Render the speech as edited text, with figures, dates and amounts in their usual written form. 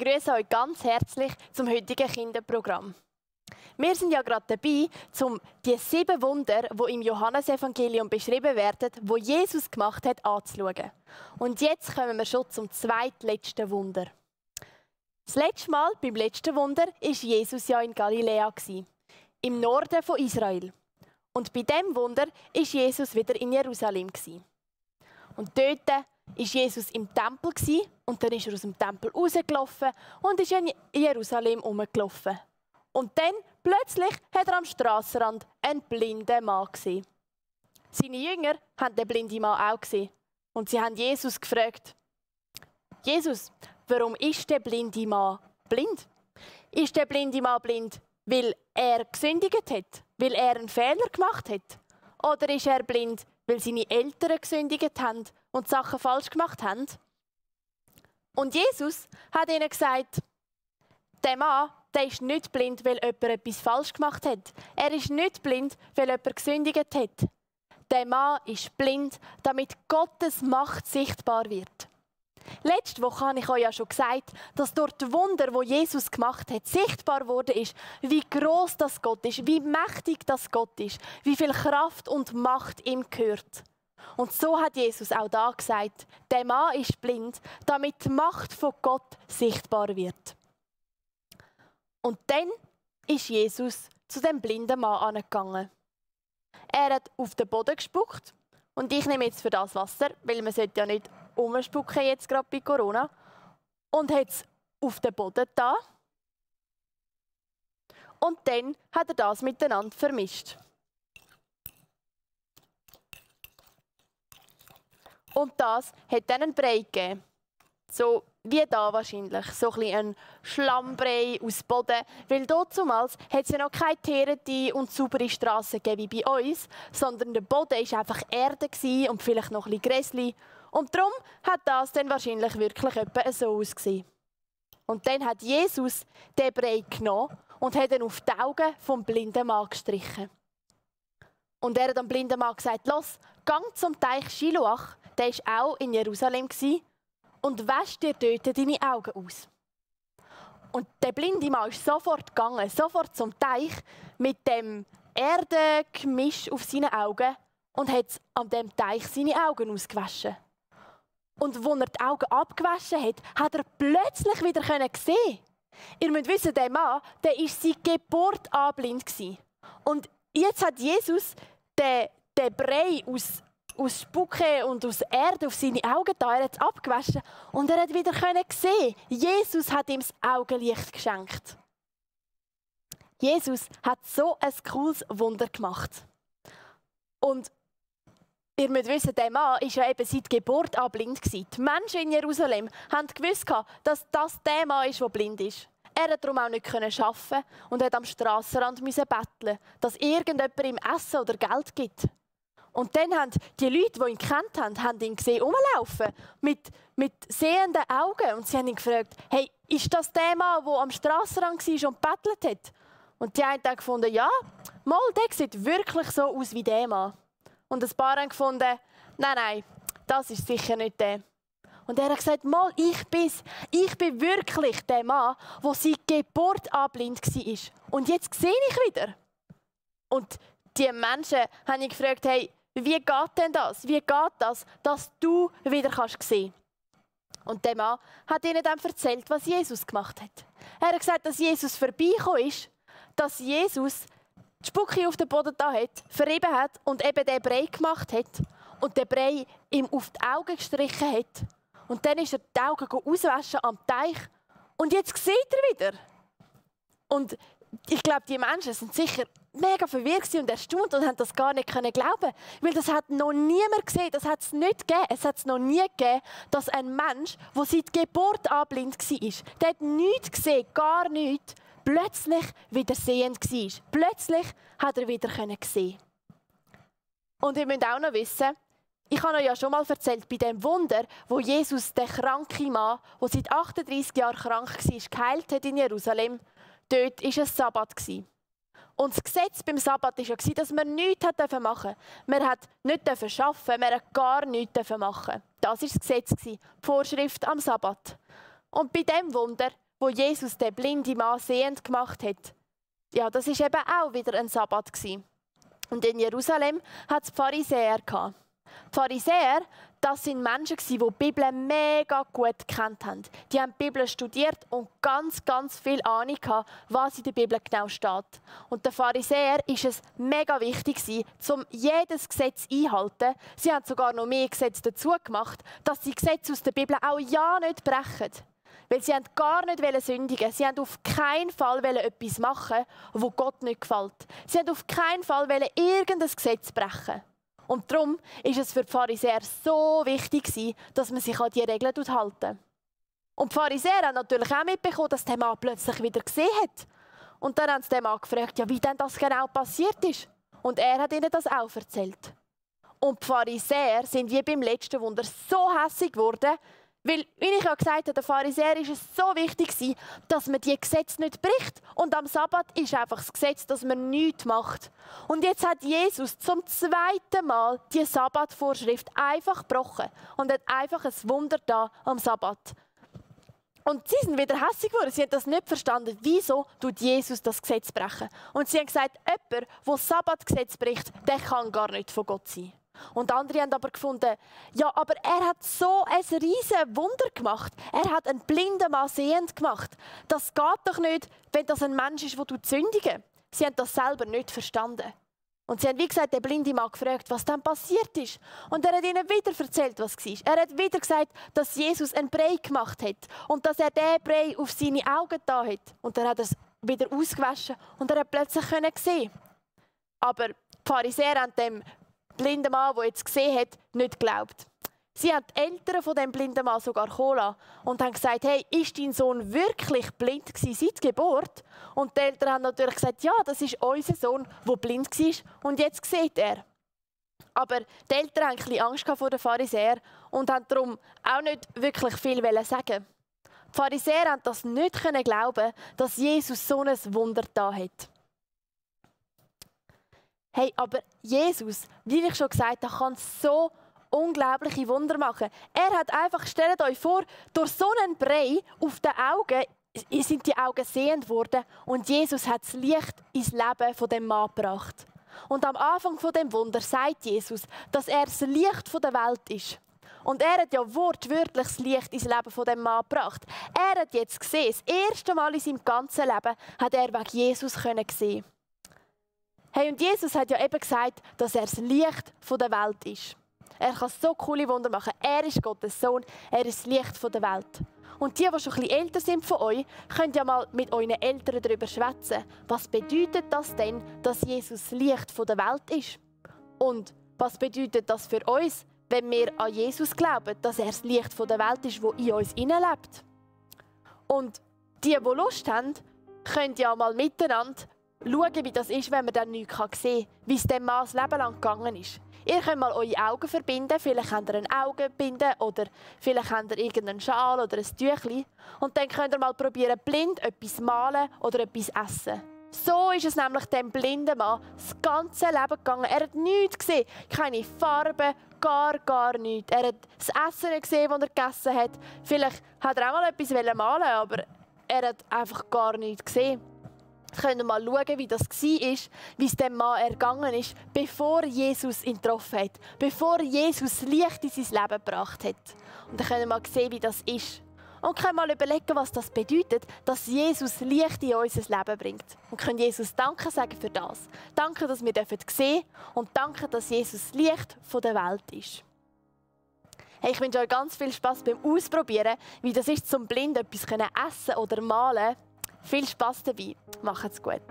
begrüße euch ganz herzlich zum heutigen Kinderprogramm. Wir sind ja gerade dabei, die 7 Wunder, die im Johannesevangelium beschrieben werden, wo Jesus gemacht hat, anzuschauen. Und jetzt kommen wir schon zum zweitletzten Wunder. Das letzte Mal, beim letzten Wunder, war Jesus ja in Galiläa, im Norden von Israel. Und bei diesem Wunder war Jesus wieder in Jerusalem. Und dort war Jesus im Tempel und dann ist er aus dem Tempel rausgelaufen und ist in Jerusalem herumgelaufen. Und dann, plötzlich, hat er am Strassenrand einen blinden Mann gesehen. Seine Jünger haben den blinden Mann auch gesehen. Und sie haben Jesus gefragt: Jesus, warum ist der blinde Mann blind? Ist der blinde Mann blind, weil er gesündigt hat? Weil er einen Fehler gemacht hat? Oder ist er blind, weil seine Eltern gesündigt haben und Sachen falsch gemacht haben? Und Jesus hat ihnen gesagt, der Mann, der ist nicht blind, weil jemand etwas falsch gemacht hat. Er ist nicht blind, weil jemand gesündigt hat. Der Mann ist blind, damit Gottes Macht sichtbar wird. Letzte Woche habe ich euch ja schon gesagt, dass durch die Wunder, die Jesus gemacht hat, sichtbar wurde ist, wie gross das Gott ist, wie mächtig das Gott ist, wie viel Kraft und Macht ihm gehört. Und so hat Jesus auch da gesagt, der Mann ist blind, damit die Macht von Gott sichtbar wird. Und dann ist Jesus zu dem blinden Mann angegangen. Er hat auf den Boden gespuckt und ich nehme jetzt für das Wasser, weil man sollte ja nicht umspucken jetzt gerade bei Corona, und hat es auf den Boden da. Und dann hat er das miteinander vermischt. Und das hat dann einen Brei gegeben. So wie da wahrscheinlich. So ein bisschen ein Schlammbrei aus Boden. Weil damals hat es ja noch keine teerte und saubere Strassen gegeben wie bei uns, sondern der Boden war einfach Erde und vielleicht noch ein bisschen Gräsli. Und darum hat das dann wahrscheinlich wirklich etwa so ausgesehen. Und dann hat Jesus den Brei genommen und hat ihn auf die Augen vom blinden Mann gestrichen. Und er hat dem blinden Mann gesagt: «Los, gang zum Teich Schiloach, der war auch in Jerusalem, und wasch dir dort deine Augen aus.» Und der blinde Mann ist sofort gegangen, sofort zum Teich mit dem Erdengemisch auf seinen Augen und hat an dem Teich seine Augen ausgewaschen. Und als er die Augen abgewaschen hat, hat er plötzlich wieder sehen. Ihr müsst wissen, der Mann, der war seit Geburt an blind. Und jetzt hat Jesus den Brei aus Spucke und aus Erde auf seine Augen da. Er hat es abgewaschen und er hat wieder sehen. Jesus hat ihm das Augenlicht geschenkt. Jesus hat so ein cooles Wunder gemacht. Und ihr müsst wissen, der Mann war ja eben seit Geburt an blind. Die Menschen in Jerusalem haben gewusst, dass das der Mann ist, der blind ist. Er konnte darum auch nicht arbeiten und musste am Strassenrand betteln, dass irgendjemand ihm Essen oder Geld gibt. Und dann haben die Leute, die ihn gekannt haben ihn gesehen, rumlaufen, mit sehenden Augen. Und sie haben ihn gefragt: «Hey, ist das der Mann, der am Strassenrand war und gebettelt hat?» Und die einen haben gefunden: «Ja, mal, der sieht wirklich so aus wie der Mann.» Und ein paar haben gefunden: «Nein, das ist sicher nicht der.» Und er hat gesagt: «Mal, ich bin wirklich der Mann, der seit Geburt an blind war. Und jetzt sehe ich wieder.» Und die Menschen haben ihn gefragt: «Hey, wie geht denn das? Wie geht das, dass du wieder sehen kannst?» Und der Mann hat ihnen dann erzählt, was Jesus gemacht hat. Er hat gesagt, dass Jesus vorbeigekommen ist, dass Jesus die Spucke auf den Boden da hat, verrieben hat und eben den Brei gemacht hat und den Brei ihm auf die Augen gestrichen hat. Und dann ist er die Augen auswaschen am Teich und jetzt sieht er wieder. Und ich glaube, die Menschen sind sicher mega verwirrt und erstaunt und haben das gar nicht glauben, weil das hat noch niemand gesehen, das hat es nicht gegeben. Es hat es noch nie gegeben, dass ein Mensch, der seit Geburt an blind war, der hat nichts gesehen, gar nichts, plötzlich wieder sehend war. Plötzlich hat er wieder sehen. Und ihr müsst auch noch wissen, ich habe euch ja schon mal erzählt, bei dem Wunder, wo Jesus den kranken Mann, der seit 38 Jahren krank war, geheilt hat in Jerusalem, dort war es Sabbat. Und das Gesetz beim Sabbat war ja, dass man nichts machen durfte. Man hat nicht arbeiten, man hat gar nichts machen. Das war das Gesetz, die Vorschrift am Sabbat. Und bei diesem Wunder wo Jesus den blinden Mann sehend gemacht hat, ja, das ist eben auch wieder ein Sabbat gewesen. Und in Jerusalem hat es Pharisäer gehabt. Die Pharisäer, das sind Menschen, die die Bibel mega gut gekannt haben. Die haben die Bibel studiert und ganz viel Ahnung gehabt, was in der Bibel genau steht. Und den Pharisäern ist es mega wichtig, um jedes Gesetz einzuhalten. Sie haben sogar noch mehr Gesetze dazu gemacht, dass die Gesetze aus der Bibel auch ja nicht brechen. Weil sie gar nicht sündigen. Sie wollten auf keinen Fall etwas machen, wo Gott nicht gefällt. Sie wollten auf keinen Fall irgendein Gesetz brechen. Und darum ist es für die Pharisäer so wichtig, dass man sich an diese Regeln hält. Und die Pharisäer haben natürlich auch mitbekommen, dass der Mann plötzlich wieder gesehen hat. Und dann haben sie den Mann gefragt, ja, wie denn das genau passiert ist. Und er hat ihnen das auch erzählt. Und die Pharisäer sind wie beim letzten Wunder so hässig geworden, weil, wie ich ja gesagt habe, den Pharisäern ist es so wichtig, dass man die Gesetze nicht bricht. Und am Sabbat ist einfach das Gesetz, dass man nichts macht. Und jetzt hat Jesus zum zweiten Mal die Sabbatvorschrift einfach gebrochen und hat einfach ein Wunder da am Sabbat. Und sie sind wieder hässig geworden. Sie haben das nicht verstanden. Wieso tut Jesus das Gesetz brechen? Und sie haben gesagt, jemand, der das Sabbatgesetz bricht, der kann gar nicht von Gott sein. Und andere haben aber gefunden, ja, aber er hat so ein riesiges Wunder gemacht. Er hat einen blinden Mann sehend gemacht. Das geht doch nicht, wenn das ein Mensch ist, der sündigen. Sie haben das selber nicht verstanden. Und sie haben, wie gesagt, den blinden Mann gefragt, was dann passiert ist. Und er hat ihnen wieder erzählt, was war. Er hat wieder gesagt, dass Jesus einen Brei gemacht hat und dass er diesen Brei auf seine Augen da hat. Und dann hat er es wieder ausgewaschen und er hat plötzlich sehen. Aber die Pharisäer haben dem blinden Mann, der jetzt gesehen hat, nicht geglaubt. Sie haben die Eltern von dem blinden Mann sogar kommen lassen und haben gesagt, hey, ist dein Sohn wirklich blind gewesen seit Geburt? Und die Eltern haben natürlich gesagt, ja, das ist unser Sohn, der blind war und jetzt sieht er. Aber die Eltern hatten ein bisschen Angst vor den Pharisäern und haben darum auch nicht wirklich viel sagen. Die Pharisäer haben das nicht glauben, dass Jesus so ein Wunder da hat. Hey, aber Jesus, wie ich schon gesagt habe, kann so unglaubliche Wunder machen. Er hat einfach, stellt euch vor, durch so einen Brei auf den Augen sind die Augen sehend worden und Jesus hat das Licht ins Leben von dem Mann gebracht. Und am Anfang von dem Wunder sagt Jesus, dass er das Licht der Welt ist. Und er hat ja wortwörtlich das Licht ins Leben von dem Mann gebracht. Er hat jetzt gesehen, das erste Mal in seinem ganzen Leben hat er wegen Jesus sehen. Hey, und Jesus hat ja eben gesagt, dass er das Licht der Welt ist. Er kann so coole Wunder machen. Er ist Gottes Sohn, er ist das Licht der Welt. Und die schon ein bisschen älter sind von euch, könnt ja mal mit euren Eltern darüber schwätzen. Was bedeutet das denn, dass Jesus das Licht der Welt ist? Und was bedeutet das für uns, wenn wir an Jesus glauben, dass er das Licht der Welt ist, das in uns lebt? Und die Lust haben, können ja mal miteinander schauen, wie das ist, wenn man dann nichts sehen kann, wie es dem Mann das Leben lang gegangen ist. Ihr könnt mal eure Augen verbinden, vielleicht habt ihr ein Augenbinde oder vielleicht habt ihr irgendeinen Schal oder ein Tüchlein. Und dann könnt ihr mal probieren, blind etwas malen oder etwas essen. So ist es nämlich dem blinden Mann das ganze Leben gegangen. Er hat nichts gesehen, keine Farbe, gar nichts. Er hat das Essen nicht gesehen, das er gegessen hat. Vielleicht hat er auch mal etwas malen, aber er hat einfach gar nichts gesehen. Können wir mal schauen, wie das war, wie es dem Mann ergangen ist, bevor Jesus ihn getroffen hat, bevor Jesus Licht in sein Leben gebracht hat. Und dann können wir mal sehen, wie das ist. Und können mal überlegen, was das bedeutet, dass Jesus Licht in unser Leben bringt. Und können Jesus Danke sagen für das. Danke, dass wir sehen dürfen und danke, dass Jesus Licht der Welt ist. Hey, ich wünsche euch ganz viel Spass beim Ausprobieren, wie das ist, zum blind etwas essen oder malen. Viel Spass dabei. Macht's gut.